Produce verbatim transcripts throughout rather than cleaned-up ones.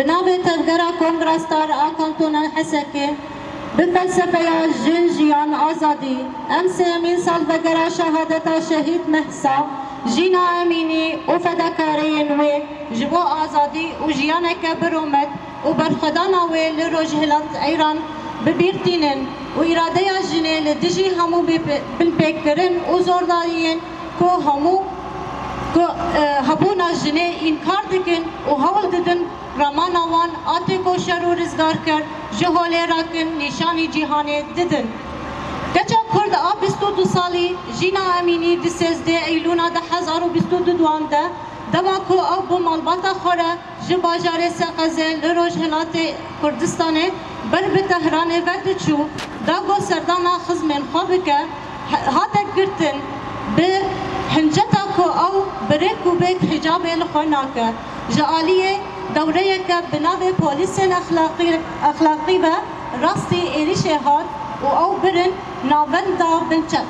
Bi navê Tevgera Kongra Star a Kantona Hesekê, bi felsefeya jin, jiyan, azadî, em sêyemîn salvegera şehadeta şehîd Mehsa, Jîna Emînî û fedakariyên wê ji bo azadî û jiyaneke bi rûmet û berxwedana wê li Rojhilat Îran bi bîr tînin û îradeya jinê li dijî hemû bê-, binpêkkirin û zordariyên ku hemû ku, e, hebûna jinê înkar dikin û hewl didin ramana wan a têkoşer û rizgarker ji holê rakin nîşanî cîhanê didin. Keça Kurd a bîst û du salî Jîna Emînî di sêzdeh Eylûna du hezar û bîst û duan de, dema ku ew bi malbata xwe re ji bajarê Seqezê li rojhilatê Kurdistanê ber bi Tehranê ve diçû, da ku serdana xizmên xwe bike, he-, hate girtin bi hinceta ku ew bi rêk û bêk hicabê li xwe nake. Ji aliyê dewreyeke bi navê polîsên exlaqî, exlaqî ve rastî êrîşê hat û ew birin navenda binçe-,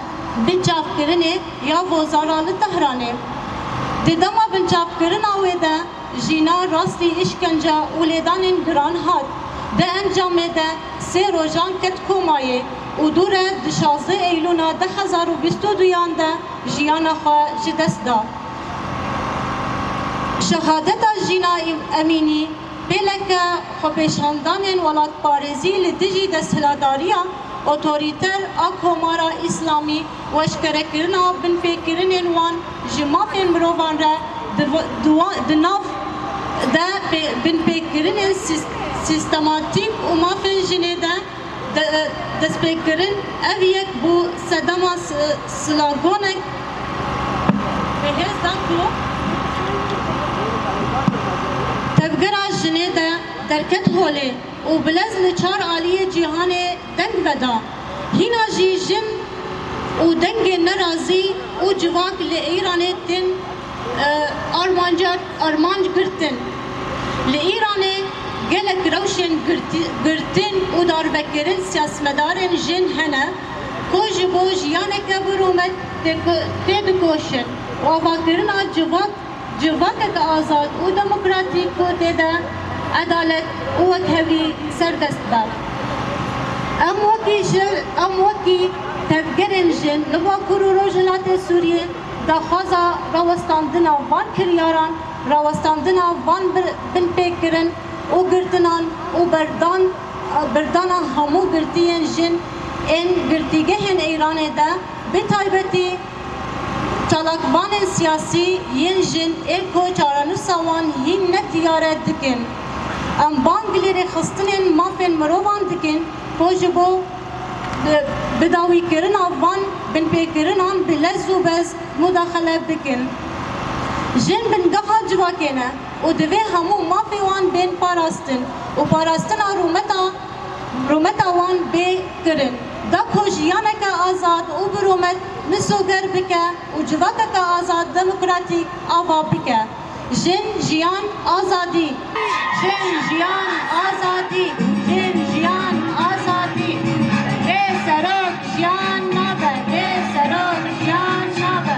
binçavkirinê ya Vozara li Tehranê. Di dema binçavkirina wê de, Jîna rastî îşkence û lêdanên giran hat. Di encamê de sê rojan ket komayê û dû re di şazdeh Eylûna du hezar û bîst û duyan de jiyana xwe ji dest da. Şehadeta Jîna Emînî pêleke xwepêşandanên welatparêzî li dijî desthilatdariya otorîter a Komara Îslamî û eşkerekirina binpêkirinên wan ji mafên mirovan re di, di, di nav de pê-, binpêkirinên sîs-, sîstematîk û mafên jinê de, de, destpêkirin. Ev yek bû sedema s-, sloganek bihêz da ku tevgera jinê de derket holê û bi lez li çar aliyê cîhanê deng veda. Hîna jî jin û dengên nerazî û civak li Îranê tên, e, armanca, armanc girtin. Li Îranê gelek rewşên girti-, girtin û darvekirin siyasetmedarên jin hene ku ji bo jiyaneke bi rûmet têko-, têdikoşin û avakirina civak Civakeke azad û demokratîk ku tê de edalet û wekhevî serdest be. Em wekî ji, em wekî tevgerên jin li Bakur û Rojhilatê Sûriyê daxwaza rawestandina van kiryaran, rawestandina van bir-, binpêkirin û girtinan û berdan, berdana hemû girtiyên jin ên girtîgehên Îranê de, bi taybetî çalakvanên siyasî yên jin ên ku çarenûsa wan hîn ne diyar e dikin. Em bang li rêxistinên mafên mirovan dikin ku ji bo bi-, bidawîkirina van binpêkirinan bi lez û bez mudaxele bikin. Jin bingeha civakê ne û divê hemû mafê wan bên parastin û parastina rûmeta rûmeta wan bê kirin. Da ku jiyaneke azad û bi rûmet misoger bike û civakeke azad demokratîk ava bike. Jin, jiyan, azadî. Jin, jiyan, azadî. Jin, jiyan, azadî. Bê serok jiyan nabe. Bê serok jiyan nabe.